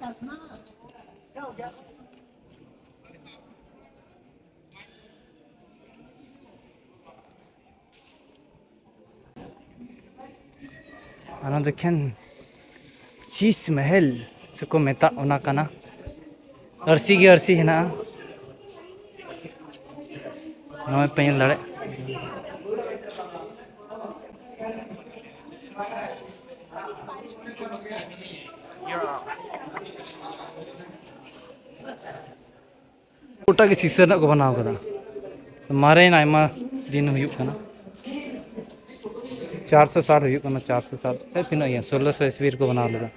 ᱚᱱᱟ ᱫᱚ ᱮᱠᱷᱮᱱ ᱥᱤᱥ ᱢᱚᱦᱚᱞ ᱥᱮᱠᱚ ᱢᱮᱛᱟᱜ ᱚᱱᱟ ᱠᱟᱱᱟ᱾ ᱟᱹᱨᱥᱤ ᱜᱮ ᱟᱹᱨᱥᱤ ᱦᱮᱱᱟᱜᱼᱟ᱾ ᱱᱚᱜᱼᱚᱭ ᱯᱮ ᱧᱮᱞ ᱫᱟᱲᱮᱭᱟᱜ᱾ ᱜᱚᱴᱟ ᱜᱮ ᱥᱤᱥᱟᱹ ᱨᱮᱱᱟᱜ ᱠᱚ ᱵᱮᱱᱟᱣ ᱠᱟᱫᱟ᱾ ᱢᱟᱨᱮᱱ ᱟᱭᱢᱟ ᱫᱤᱱ ᱦᱩᱭᱩᱜ ᱠᱟᱱᱟ, ᱪᱟᱨᱥᱚ ᱥᱟᱞ ᱦᱩᱭᱩᱜ ᱠᱟᱱᱟ, ᱪᱟᱨᱥᱚ ᱥᱟᱞ ᱥᱮ ᱛᱤᱱᱟᱹᱜ ᱜᱮ, ᱥᱳᱞᱳᱥᱚ ᱤᱥᱣᱤ ᱨᱮᱠᱚ ᱵᱮᱱᱟᱣ ᱞᱮᱫᱟ᱾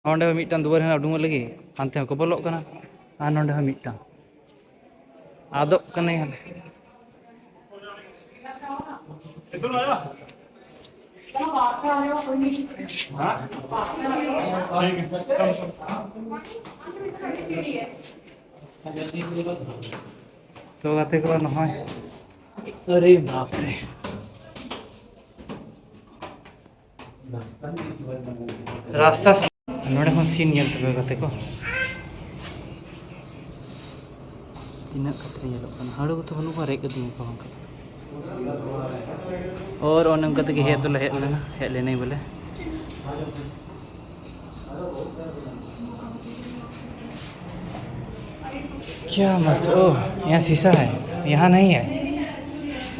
ᱱᱚᱸᱰᱮ ᱦᱚᱸ ᱢᱤᱫᱴᱟᱝ ᱫᱩᱣᱟᱹᱨ ᱦᱮᱱᱟᱜᱼᱟ ᱩᱰᱩᱝᱚᱜ ᱞᱟᱹᱜᱤᱫ, ᱦᱟᱱᱛᱮ ᱦᱚᱸᱠᱚ ᱵᱚᱞᱚᱜ ᱠᱟᱱᱟ᱾ ᱟᱨ ᱱᱚᱸᱰᱮ ᱦᱚᱸ ᱢᱤᱫᱴᱟᱝ ᱟᱫᱚᱜ ᱠᱟᱱᱟᱭ ᱦᱟᱸᱰᱮ᱾ ᱛᱚ ᱜᱟᱛᱮ ᱠᱚ, ᱱᱚᱜᱼᱚᱭ, ᱟᱨᱮ ᱵᱟᱯ ᱨᱮ, ᱨᱟᱥᱛᱟ ᱥᱟ-, ᱱᱚᱰᱮ ᱠᱷᱚᱱ ᱥᱤᱱ ᱧᱮᱞ ᱛᱟᱯᱮ ᱜᱟᱛᱮ ᱠᱚ, ᱛᱤᱱᱟᱹᱜ ᱠᱷᱟᱛᱨᱟ ᱧᱮᱞᱚᱜ ᱠᱟᱱᱟ᱾ ᱦᱟᱹᱲᱩ ᱠᱚ ᱛᱚ ᱵᱟᱹᱱᱩᱜ ᱠᱚᱣᱟ, ᱨᱮᱡ ᱠᱟᱹᱫᱤᱧᱟ ᱠᱚ ᱵᱟᱝᱠᱷᱟᱱ᱾ ᱟᱨ ᱚᱱᱮ ᱚᱱᱠᱟ ᱛᱮᱜᱮ ᱦᱮᱡ ᱫᱚᱞᱮ ᱦᱮᱡ ᱞᱮᱱᱟ, ᱦᱮᱡ ᱞᱮᱱᱟᱹᱧ ᱵᱚᱞᱮ᱾ क्या मस्त, ओह, यहाँ शीशा है, यहाँ नहीं है।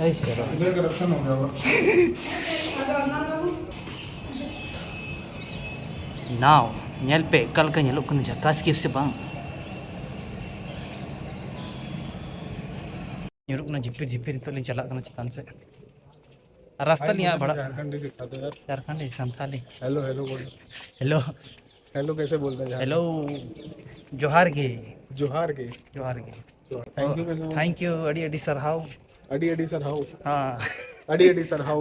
ऐसे रहो। ᱱᱟᱣ ᱧᱮᱞ ᱯᱮ ᱚᱠᱟ ᱞᱮᱠᱟ ᱧᱮᱞᱚᱜ ᱠᱟᱱᱟ, ᱡᱷᱟᱠᱟᱥ ᱜᱮ ᱥᱮ ᱵᱟᱝ? ᱧᱩᱨᱩᱜ ᱠᱟᱱᱟ ᱡᱷᱤᱯᱤᱨ ᱡᱷᱤᱯᱤᱨ᱾ ᱱᱤᱛᱚᱜ ᱞᱤᱧ ᱪᱟᱞᱟᱜ ᱠᱟᱱᱟ ᱪᱮᱛᱟᱱ ᱥᱮᱫ᱾ ᱟᱨ ᱨᱟᱥᱛᱟ ᱞᱤᱧ ᱟᱫ ᱵᱟᱲᱟᱜ ᱠᱟᱱᱟ᱾ ᱡᱷᱟᱲᱠᱷᱚᱸᱰᱤ ᱥᱟᱱᱛᱟᱞᱤ᱾ ᱦᱮᱞᱳ, ᱦᱮᱞᱳ ᱵᱚᱞ᱾ ᱦᱮᱞᱳ᱾ ᱦᱮᱞᱳ ᱠᱮᱥᱮ ᱵᱚᱞᱛᱮ ᱦᱮᱸ? ᱦᱮᱞᱳ, ᱡᱚᱦᱟᱨ ᱜᱮ᱾ ᱡᱚᱦᱟᱨ ᱜᱮ᱾ ᱡᱚᱦᱟᱨ ᱜᱮ᱾ ᱛᱷᱮᱝᱠ ᱭᱩ ᱠᱮᱥᱮ ᱵᱚᱞᱛᱮ ᱦᱮᱸ? ᱛᱷᱮᱝᱠ ᱭᱩ, ᱟᱹᱰᱤ ᱟᱹᱰᱤ ᱥᱟᱨᱦᱟᱣ᱾ ᱟᱹᱰᱤ ᱟᱹᱰᱤ ᱥᱟᱨᱦᱟᱣ᱾ ᱦᱮᱸ᱾ ᱟᱹᱰᱤ ᱟᱹᱰᱤ ᱥᱟᱨᱦᱟᱣ᱾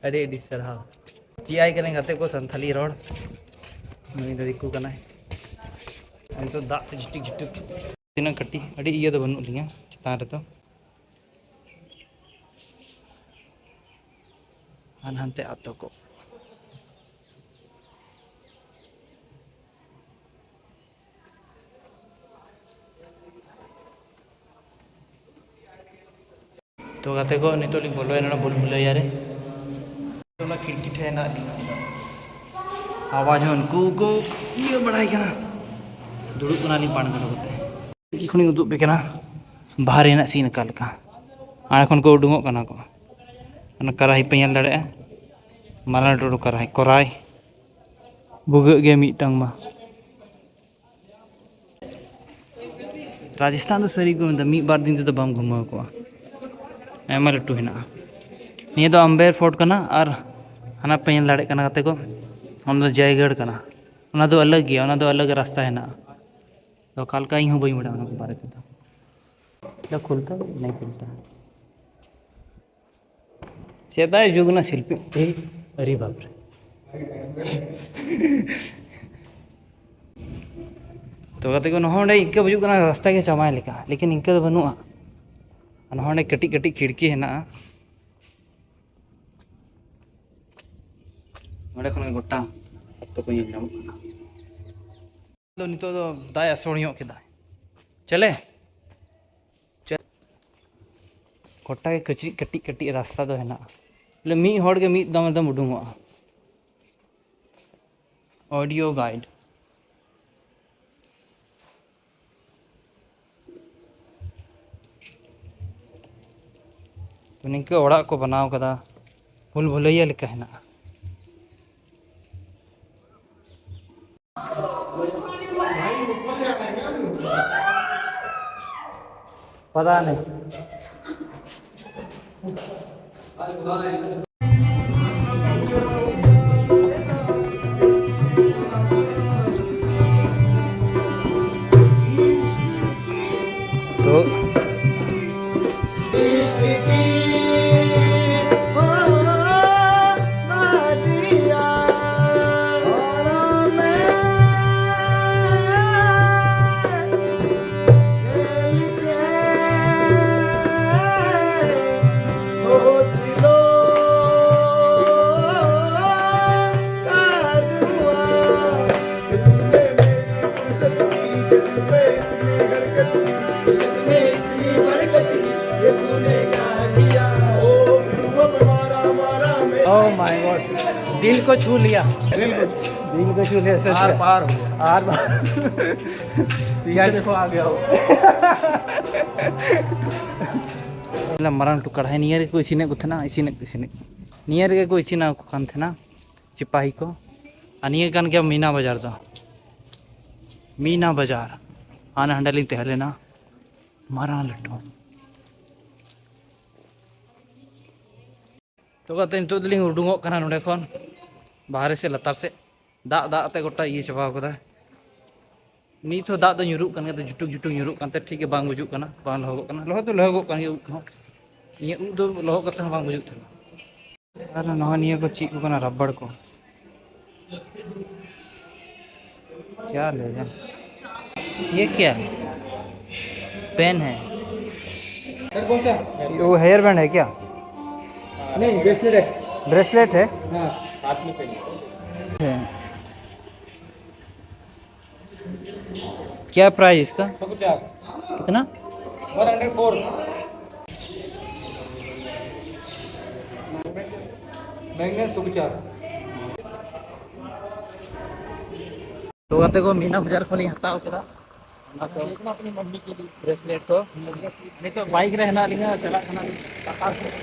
ᱟᱹᱰᱤ ᱟᱹᱰᱤ ᱥᱟᱨᱦᱟᱣ᱾ ᱪᱮᱫ ᱟᱭ ᱠᱟᱹᱱᱟᱹᱧ ᱜᱟᱛᱮ ᱠᱚ ᱥᱟᱱᱛᱷᱟᱞᱤ ᱨᱚᱲ᱾ ᱱᱩᱭ ᱫᱚ ᱫᱤᱠᱩ ᱠᱟᱱᱟᱭ᱾ ᱱᱤᱛᱚᱜ ᱫᱟᱜ ᱛᱮ ᱡᱷᱤᱴᱤᱠ ᱡᱷᱤᱴᱤᱠ᱾ ᱛᱤᱱᱟᱹᱜ ᱠᱟᱹᱴᱤᱡ, ᱟᱹᱰᱤ ᱤᱭᱟᱹ ᱫᱚ ᱵᱟᱹᱱᱩᱜ ᱞᱤᱧᱟ ᱪᱮᱛᱟᱱ ᱨᱮᱫᱚ᱾ ᱟᱨ ᱦᱟᱱᱛᱮ ᱟᱛᱳ ᱠᱚ᱾ ᱛᱚ ᱜᱟᱛᱮ ᱠᱚ, ᱱᱤᱛᱚᱜ ᱞᱤᱧ ᱵᱚᱞᱚᱭᱮᱱᱟ ᱱᱚᱰᱮ ᱵᱷᱩᱞ ᱵᱷᱩᱞᱟᱹᱭᱟ ᱨᱮ᱾ ᱚᱱᱟ ᱠᱷᱤᱲᱠᱤ ᱴᱷᱮᱱ ᱦᱮᱱᱟᱜ ᱞᱤᱧᱟ᱾ ᱟᱣᱟᱡᱽ ᱦᱚᱸ ᱩᱱᱠᱩ ᱠᱚ ᱤᱭᱟᱹ ᱵᱟᱲᱟᱭ ᱠᱟᱱᱟ᱾ ᱫᱩᱲᱩᱵ ᱠᱟᱱᱟᱞᱤᱧ ᱯᱟᱱ ᱠᱟᱴᱟ ᱠᱟᱛᱮ᱾ ᱠᱷᱤᱲᱠᱤ ᱠᱷᱚᱱᱤᱧ ᱩᱫᱩᱜ ᱯᱮ ᱠᱟᱱᱟ ᱵᱟᱦᱨᱮ ᱨᱮᱱᱟᱜ ᱥᱤᱱ ᱚᱠᱟ ᱞᱮᱠᱟ᱾ ᱟᱲᱮ ᱠᱷᱚᱱ ᱠᱚ ᱩᱰᱩᱝᱚᱜ ᱠᱟᱱᱟ ᱠᱚ᱾ ᱚᱱᱟ ᱠᱟᱨᱟᱦᱤ ᱯᱮ ᱧᱮᱞ ᱫᱟᱲᱮᱭᱟᱜᱼᱟ, ᱢᱟᱨᱟᱝ ᱞᱟᱹᱴᱩ ᱞᱟᱹᱴᱩ ᱠᱟᱨᱟᱦᱤ, ᱠᱚᱨᱟᱭ᱾ ᱵᱷᱩᱜᱟᱹᱜ ᱜᱮ ᱢᱤᱫᱴᱟᱝ ᱢᱟ᱾ ᱨᱟᱡᱚᱥᱛᱷᱟᱱ ᱫᱚ ᱥᱟᱹᱨᱤ ᱠᱚ ᱢᱮᱱᱫᱟ, ᱢᱤᱫ ᱵᱟᱨ ᱫᱤᱱ ᱛᱮᱫᱚ ᱵᱟᱢ ᱜᱷᱩᱢᱟᱹᱣ ᱠᱚᱜᱼᱟ᱾ ᱟᱭᱢᱟ ᱞᱟᱹᱴᱩ ᱦᱮᱱᱟᱜᱼᱟ᱾ ᱱᱤᱭᱟᱹ ᱫᱚ ᱟᱢᱵᱮᱨ ᱯᱷᱳᱨᱴ ᱠᱟᱱᱟ, ᱟᱨ ᱦᱟᱱᱟ ᱯᱮ ᱧᱮᱞ ᱫᱟᱲᱮᱭᱟᱜ ᱠᱟᱱᱟ ᱜᱟᱛᱮ ᱠᱚ, ᱚᱱᱟ ᱫᱚ ᱡᱚᱭᱜᱚᱲ ᱠᱟᱱᱟ᱾ ᱚᱱᱟ ᱫᱚ ᱟᱞᱟᱜᱽ ᱜᱮᱭᱟ, ᱚᱱᱟ ᱫᱚ ᱟᱞᱟᱜᱽ ᱨᱟᱥᱛᱟ ᱦᱮᱱᱟᱜᱼᱟ᱾ ᱛᱚ ᱚᱠᱟ ᱞᱮᱠᱟ, ᱤᱧ ᱦᱚᱸ ᱵᱟᱹᱧ ᱵᱟᱲᱟᱭᱟ ᱚᱱᱟ ᱠᱚ ᱵᱟᱨᱮ ᱛᱮᱫᱚ᱾ ᱫᱚ ᱠᱷᱩᱞᱛᱟ ᱱᱟᱭ ᱠᱷᱩᱞᱛᱟ᱾ ᱥᱮᱫᱟᱭ ᱡᱩᱜᱽ ᱨᱮᱱᱟᱜ ᱥᱤᱞᱯᱤ᱾ ᱮᱭ, ᱟᱨᱮ ᱵᱟᱯ ᱨᱮ᱾ ᱛᱚ ᱜᱟᱛᱮ ᱠᱚ, ᱱᱚᱜᱼᱚᱭ ᱱᱚᱸᱰᱮ ᱤᱱᱠᱟᱹ ᱵᱩᱡᱩᱜ ᱠᱟᱱᱟ ᱨᱟᱥᱛᱟ ᱜᱮ ᱪᱟᱵᱟᱭ ᱞᱮᱠᱟ, ᱞᱮᱠᱤᱱ ᱤᱱᱠᱟᱹ ᱫᱚ ᱵᱟᱹᱱᱩᱜᱼᱟ᱾ ᱟᱨ ᱱᱚᱜᱼᱚᱭ ᱱᱚᱸᱰᱮ ᱠᱟᱹᱴᱤᱡ ᱠᱟᱹᱴᱤᱡ ᱠᱷᱤᱲᱠᱤ ᱦᱮᱱᱟᱜᱼᱟ᱾ ᱱᱚᱸᱰᱮ ᱠᱷᱚᱱ ᱜᱮ ᱜᱚᱴᱟ ᱟᱛᱳ ᱠᱚ ᱧᱮᱞ ᱧᱟᱢᱚᱜ ᱠᱟᱱᱟ᱾ ᱫᱚ ᱱᱤᱛᱚᱜ ᱫᱚ ᱫᱟᱜ ᱮ ᱟᱥᱚᱲ ᱧᱚᱜ ᱠᱮᱫᱟ᱾ ᱪᱚᱞᱮ᱾ ᱪᱚ-, ᱜᱚᱴᱟ ᱜᱮ ᱠᱟᱹᱴᱤᱡ ᱠᱟᱹᱴᱤᱡ ᱠᱟᱹᱴᱤᱡ ᱨᱟᱥᱛᱟ ᱫᱚ ᱦᱮᱱᱟᱜᱼᱟ᱾ ᱵᱚᱞᱮ ᱢᱤᱫ ᱦᱚᱲ ᱜᱮ ᱢᱤᱫ ᱫᱚᱢ ᱮᱠᱫᱚᱢ ᱩᱰᱩᱝᱚᱜᱼᱟ᱾ Audio guide᱾ ᱛᱚ, ᱱᱤᱝᱠᱟᱹ ᱚᱲᱟᱜ ᱠᱚ ᱵᱮᱱᱟᱣ ᱠᱟᱫᱟ, ᱵᱷᱩᱞ ᱵᱷᱩᱞᱟᱹᱭᱟ ᱞᱮᱠᱟ ᱦᱮᱱᱟᱜᱼᱟ᱾ पता नहीं। तो Oh my God, दिल को छू लिया। दिल को छू लिया, सच में। आर पार हो गया। आर पार। पीछे देखो, आ गया हो। ᱢᱟᱨᱟᱝ ᱞᱟᱹᱴᱩ ᱠᱟᱲᱦᱟᱭ ᱱᱤᱭᱟᱹ ᱨᱮᱠᱚ ᱤᱥᱤᱱᱮᱫ ᱠᱚ ᱛᱟᱦᱮᱱᱟ, ᱤᱥᱤᱱᱮᱫ ᱠᱚ ᱤᱥᱤᱱᱮᱫ ᱠᱚ᱾ ᱱᱤᱭᱟᱹ ᱨᱮᱜᱮ ᱠᱚ ᱤᱥᱤᱱᱟ ᱠᱚ ᱠᱟᱱ ᱛᱟᱦᱮᱱᱟ ᱥᱤᱯᱟᱦᱤ ᱠᱚ᱾ ᱟᱨ ᱱᱤᱭᱟᱹ ᱠᱟᱱ ᱜᱮᱭᱟ ᱢᱤᱱᱟ ᱵᱟᱡᱟᱨ ᱫᱚ, ᱢᱤᱱᱟ ᱵᱟᱡᱟᱨ᱾ ᱦᱟᱱᱮ ᱦᱟᱸᱰᱮ ᱞᱤᱧ ᱛᱟᱦᱮᱸ ᱞᱮᱱᱟ, ᱢᱟᱨᱟᱝ ᱞᱟᱹᱴᱩ᱾ ᱛᱚ ᱜᱟᱛᱮ, ᱱᱤᱛᱚᱜ ᱫᱚᱞᱤᱧ ᱩᱰᱩᱝᱚᱜ ᱠᱟᱱᱟ ᱱᱚᱸᱰᱮ ᱠᱷᱚᱱ, ᱵᱟᱦᱨᱮ ᱥᱮᱫ, ᱞᱟᱛᱟᱨ ᱥᱮᱫ᱾ ᱫᱟᱜ, ᱫᱟᱜ ᱛᱮ ᱜᱚᱴᱟ ᱤᱭᱟᱹ ᱪᱟᱵᱟᱣ ᱠᱟᱫᱟ᱾ ᱱᱤᱛ ᱦᱚᱸ ᱫᱟᱜ ᱫᱚ ᱧᱩᱨᱩᱜ ᱠᱟᱱ ᱜᱮᱭᱟ, ᱡᱷᱩᱴᱩᱠ ᱡᱷᱩᱴᱩᱠ ᱧᱩᱨᱩᱜ ᱠᱟᱱᱛᱮ ᱴᱷᱤᱠ ᱜᱮ ᱵᱟᱝ ᱵᱩᱡᱩᱜ ᱠᱟᱱᱟ, ᱵᱟᱝ ᱞᱚᱦᱚᱜᱚᱜ ᱠᱟᱱᱟ᱾ ᱞᱚᱦᱚᱫ ᱫᱚ ᱞᱚᱦᱚᱜᱚᱜ ᱠᱟᱱ ᱜᱮᱭᱟ ᱩᱵ ᱠᱚᱦᱚᱸ᱾ ᱤᱧᱟᱹᱜ ᱩᱵ ᱫᱚ ᱞᱚᱦᱚᱫ ᱠᱟᱛᱮ ᱦᱚᱸ ᱵᱟᱝ ᱵᱩᱡᱩᱜ ᱛᱟᱦᱮᱱᱟ᱾ ᱟᱨ ᱱᱚᱜᱼᱚᱭ ᱱᱤᱭᱟᱹ ᱠᱚ ᱪᱮᱫ ᱠᱚ ᱠᱟᱱᱟ, ᱨᱟᱵᱟᱨ ᱠᱚ᱾ क्या ले रहे हैं? ये क्या है? पेन है। सर, कौन सा? वो हेयर बैंड है क्या? नहीं, ब्रेसलेट है। ब्रेसलेट है? हाँ। हाथ में पहनिए। है। क्या प्राइस इसका? सौ पचास। कितना? One hundred four. ᱢᱮ ᱥᱩᱵᱤᱪᱟᱨ᱾ ᱛᱚ ᱜᱟᱛᱮ ᱠᱚ, ᱢᱤᱱᱟ ᱵᱟᱡᱟᱨ ᱠᱷᱚᱱᱤᱧ ᱦᱟᱛᱟᱣ ᱠᱮᱫᱟ ᱚᱱᱟ ᱠᱚ ᱵᱨᱮᱥᱞᱮᱴ ᱠᱚ᱾ ᱱᱤᱛᱚᱜ ᱵᱟᱭᱤᱠ ᱨᱮ ᱦᱮᱱᱟᱜ ᱞᱤᱧᱟ, ᱪᱟᱞᱟᱜ ᱠᱟᱱᱟ ᱞᱤᱧ ᱞᱟᱛᱟᱨ ᱥᱮᱫ᱾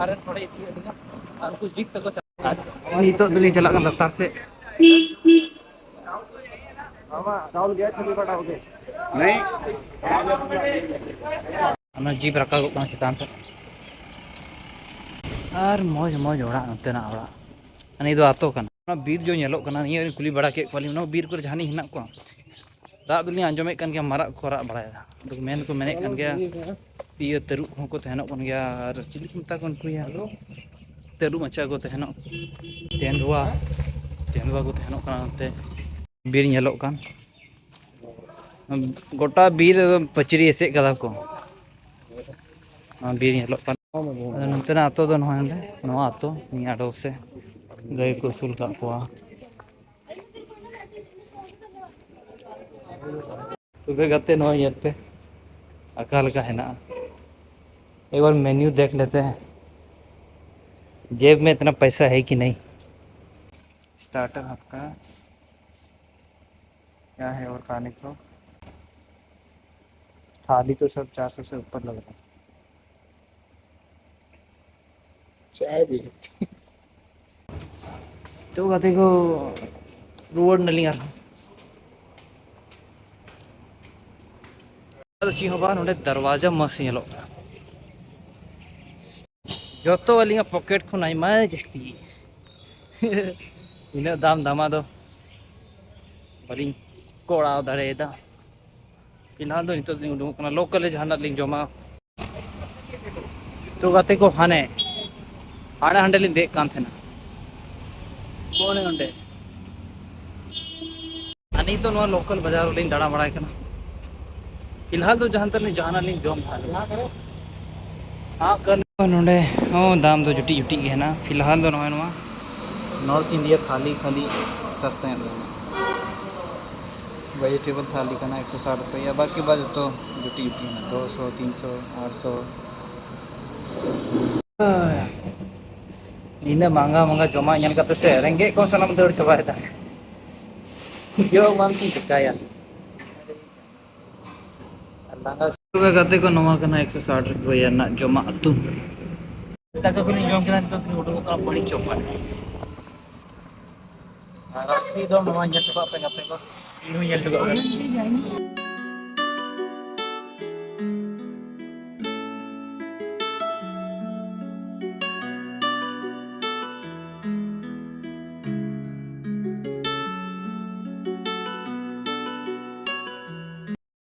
ᱟᱨ ᱱᱚᱰᱮ ᱤᱫᱤᱭᱮᱫ ᱞᱤᱧᱟ ᱟᱨ ᱩᱱᱠᱩ ᱡᱤᱯ ᱛᱮᱠᱚ ᱪᱟᱞᱟᱜᱼᱟ᱾ ᱱᱤᱛᱚᱜ ᱫᱚᱞᱤᱧ ᱪᱟᱞᱟᱜ ᱠᱟᱱᱟ ᱞᱟᱛᱟᱨ ᱥᱮᱫ᱾ ᱚᱱᱟ ᱡᱤᱯ ᱨᱟᱠᱟᱵᱚᱜ ᱠᱟᱱᱟ ᱪᱮᱛᱟᱱ ᱥᱮᱫ᱾ ᱟᱨ ᱢᱚᱡᱽ ᱢᱚᱡᱽ ᱚᱲᱟᱜ, ᱱᱚᱛᱮᱱᱟᱜ ᱚᱲᱟᱜ᱾ ᱱᱤᱭᱟᱹ ᱫᱚ ᱟᱛᱳ ᱠᱟᱱᱟ᱾ ᱚᱱᱟ ᱵᱤᱨ ᱡᱚ ᱧᱮᱞᱚᱜ ᱠᱟᱱᱟ, ᱱᱤᱭᱟᱹ ᱠᱩᱞᱤ ᱵᱟᱲᱟ ᱠᱮᱫ ᱠᱚᱣᱟᱞᱤᱧ, ᱚᱱᱟ ᱵᱤᱨ ᱠᱚᱨᱮ ᱡᱟᱦᱟᱱᱤᱡ ᱦᱮᱱᱟᱜ ᱠᱚᱣᱟ? ᱨᱟᱜ ᱫᱚᱞᱤᱧ ᱟᱸᱡᱚᱢᱮᱫ ᱠᱟᱱ ᱜᱮᱭᱟ, ᱢᱟᱨᱟᱜ ᱠᱚ ᱨᱟᱜ ᱵᱟᱲᱟᱭᱮᱫᱟ᱾ ᱟᱫᱚ ᱢᱮᱱ ᱠᱚ ᱢᱮᱱᱮᱫ ᱠᱟᱱ ᱜᱮᱭᱟ, ᱤᱭᱟᱹ, ᱛᱟᱹᱨᱩᱵ ᱠᱚᱦᱚᱸ ᱠᱚ ᱛᱟᱦᱮᱱᱚᱜ ᱠᱟᱱ ᱜᱮᱭᱟ᱾ ᱟᱨ ᱪᱤᱞᱤ ᱠᱚ ᱢᱮᱛᱟ ᱠᱚᱣᱟ ᱩᱱᱠᱩᱭᱟ? ᱛᱟᱹᱨᱩᱵ ᱢᱟᱪᱷᱟ ᱠᱚ ᱛᱟᱦᱮᱱᱚᱜ, ᱛᱮᱸᱫᱩᱣᱟ, ᱛᱮᱸᱫᱩᱣᱟ ᱠᱚ ᱛᱟᱦᱮᱱᱚᱜ ᱠᱟᱱᱟ ᱱᱚᱛᱮ᱾ ᱵᱤᱨ ᱧᱮᱞᱚᱜ ᱠᱟᱱ, ᱜᱚᱴᱟ ᱵᱤᱨ ᱨᱮᱫᱚ ᱯᱟᱹᱪᱨᱤ ᱮᱥᱮᱫ ᱠᱟᱫᱟ ᱠᱚ᱾ ᱱᱚᱣᱟ ᱵᱤᱨ ᱧᱮᱞᱚᱜ ᱠᱟᱱ᱾ ᱟᱫᱚ ᱱᱚᱛᱮᱱᱟᱜ ᱟᱛᱳ ᱫᱚ ᱱᱚᱜᱼᱚᱭ ᱱᱚᱰᱮ, ᱱᱚᱣᱟ ᱟᱛᱳ ᱱᱤᱭᱟᱹ ᱟᱰᱚ ᱥᱮ ᱜᱟᱹᱭ ᱠᱚ ᱟᱹᱥᱩᱞ ᱠᱟᱜ ᱠᱚᱣᱟ᱾ ᱛᱚᱵᱮ ᱜᱟᱛᱮ, ᱱᱚᱣᱟ ᱧᱮᱞ ᱯᱮ, ᱚᱠᱟ ᱞᱮᱠᱟ ᱦᱮᱱᱟᱜᱼᱟ᱾ एक बार मेन्यू देख लेते हैं, जेब में इतना पैसा है कि नहीं। स्टार्टर आपका क्या है और खाने को? थाली तो सब चार सौ से ऊपर लग रहा है। चाय भी सकते हैं। ᱛᱚ ᱜᱟᱛᱮ ᱠᱚ, ᱨᱩᱣᱟᱹᱲ ᱱᱟᱞᱤᱧ ᱟᱨᱦᱚᱸ᱾ ᱟᱫᱚ ᱪᱮᱫ ᱦᱚᱸ ᱵᱟᱝ, ᱱᱚᱰᱮ ᱫᱟᱨᱣᱟᱡᱟ ᱢᱚᱥ ᱧᱮᱞᱚᱜ ᱠᱟᱱᱟ᱾ ᱡᱚᱛᱚ ᱟᱹᱞᱤᱧᱟᱜ ᱯᱚᱠᱮᱴ ᱠᱷᱚᱱ ᱟᱭᱢᱟ ᱡᱟᱹᱥᱛᱤ᱾ ᱤᱱᱟᱹᱜ ᱫᱟᱢ ᱫᱟᱢᱟ ᱫᱚ ᱵᱟᱹᱞᱤᱧ ᱠᱚᱲᱟᱣ ᱫᱟᱲᱮᱭᱟᱫᱟ᱾ ᱯᱷᱤᱞᱦᱟᱞ ᱫᱚ ᱱᱤᱛᱚᱜ ᱫᱚᱞᱤᱧ ᱩᱰᱩᱠᱚᱜ ᱠᱟᱱᱟ, ᱞᱳᱠᱟᱞ ᱨᱮ ᱡᱟᱦᱟᱱᱟᱜ ᱞᱤᱧ ᱡᱚᱢᱟ᱾ ᱛᱚ ᱜᱟᱛᱮ ᱠᱚ, ᱦᱟᱱᱮ ᱦᱟᱸᱰᱮ ᱦᱟᱸᱰᱮ ᱞᱤᱧ ᱫᱮᱡ ᱠᱟᱱ ᱛᱟᱦᱮᱱᱟ, ᱚᱱᱮ ᱚᱸᱰᱮ᱾ ᱟᱨ ᱱᱤᱛ ᱫᱚ ᱱᱚᱣᱟ ᱞᱳᱠᱟᱞ ᱵᱟᱡᱟᱨ ᱨᱮᱞᱤᱧ ᱫᱟᱬᱟ ᱵᱟᱲᱟᱭ ᱠᱟᱱᱟ᱾ ᱯᱷᱤᱞᱦᱟᱞ ᱫᱚ ᱡᱟᱦᱟᱸ ᱛᱤᱱᱟᱹᱜ ᱡᱟᱦᱟᱱᱟᱜ ᱞᱤᱧ ᱡᱚᱢ ᱛᱟᱦᱮᱱᱟ᱾ ᱱᱚᱰᱮ ᱦᱚᱸ ᱫᱟᱢ ᱫᱚ ᱡᱩᱴᱤᱡ ᱡᱩᱴᱤᱡ ᱜᱮ ᱦᱮᱱᱟᱜᱼᱟ᱾ ᱯᱷᱤᱞᱦᱟᱞ ᱫᱚ ᱱᱚᱜᱼᱚᱭ ᱱᱚᱣᱟ ᱱᱚᱨᱛᱷ ᱤᱱᱰᱤᱭᱟ ᱛᱷᱟᱞᱤ ᱠᱷᱟᱹᱞᱤ ᱥᱟᱥᱛᱟ ᱧᱚᱜ ᱜᱮ ᱦᱮᱱᱟᱜᱼᱟ᱾ ᱵᱷᱮᱡᱤᱴᱮᱵᱚᱞ ᱛᱷᱟᱞᱤ ᱠᱟᱱᱟ, ᱮᱠᱥᱚ ᱥᱟᱴ ᱨᱩᱯᱤᱭᱟ, ᱵᱟᱠᱤ ᱵᱟᱫ ᱡᱚᱛᱚ ᱡᱩᱴᱤᱡ ᱡᱩᱴᱤᱡ ᱦᱮᱱᱟᱜᱼᱟ, ᱫᱩᱥᱚ, ᱛᱤᱱᱥᱚ, ᱟᱴᱥᱚ᱾ ᱤᱱᱟᱹ ᱢᱟᱸᱜᱟ ᱢᱟᱸᱜᱟ ᱡᱚᱢᱟᱜ ᱧᱮᱞ ᱠᱟᱛᱮ ᱥᱮ ᱨᱮᱸᱜᱮᱡ ᱠᱚ ᱥᱟᱱᱟᱢ ᱫᱟᱹᱲ ᱪᱟᱵᱟᱭᱮᱫᱟ᱾ ᱡᱚᱢ ᱵᱟᱢ ᱪᱮᱫ ᱪᱤᱠᱟᱹᱭᱟ? ᱟᱨ ᱞᱟᱸᱜᱟ᱾ ᱛᱚᱵᱮ ᱜᱟᱛᱮ ᱠᱚ, ᱱᱚᱣᱟ ᱠᱟᱱᱟ ᱮᱠᱥᱚ ᱥᱟᱴ ᱨᱩᱯᱤᱭᱟ ᱨᱮᱱᱟᱜ ᱡᱚᱢᱟᱜ ᱩᱛᱩ᱾ ᱫᱟᱠᱟ ᱠᱚᱞᱤᱧ ᱡᱚᱢ ᱠᱮᱫᱟ, ᱱᱤᱛᱚᱜ ᱫᱚᱞᱤᱧ ᱩᱰᱩᱠᱚᱜ ᱠᱟᱱᱟ ᱵᱟᱹᱲᱤᱡ ᱪᱚᱯᱟᱜ᱾ ᱟᱨ ᱟᱯᱮ ᱫᱚ ᱱᱚᱣᱟ ᱧᱮᱞ ᱦᱚᱴᱚ ᱠᱟᱜ ᱯᱮ ᱜᱟᱛᱮ ᱠᱚ, ᱤᱧ ᱦᱚᱸ ᱧᱮᱞ ᱦᱚᱴᱚ ᱠᱟᱜ ᱯᱮ᱾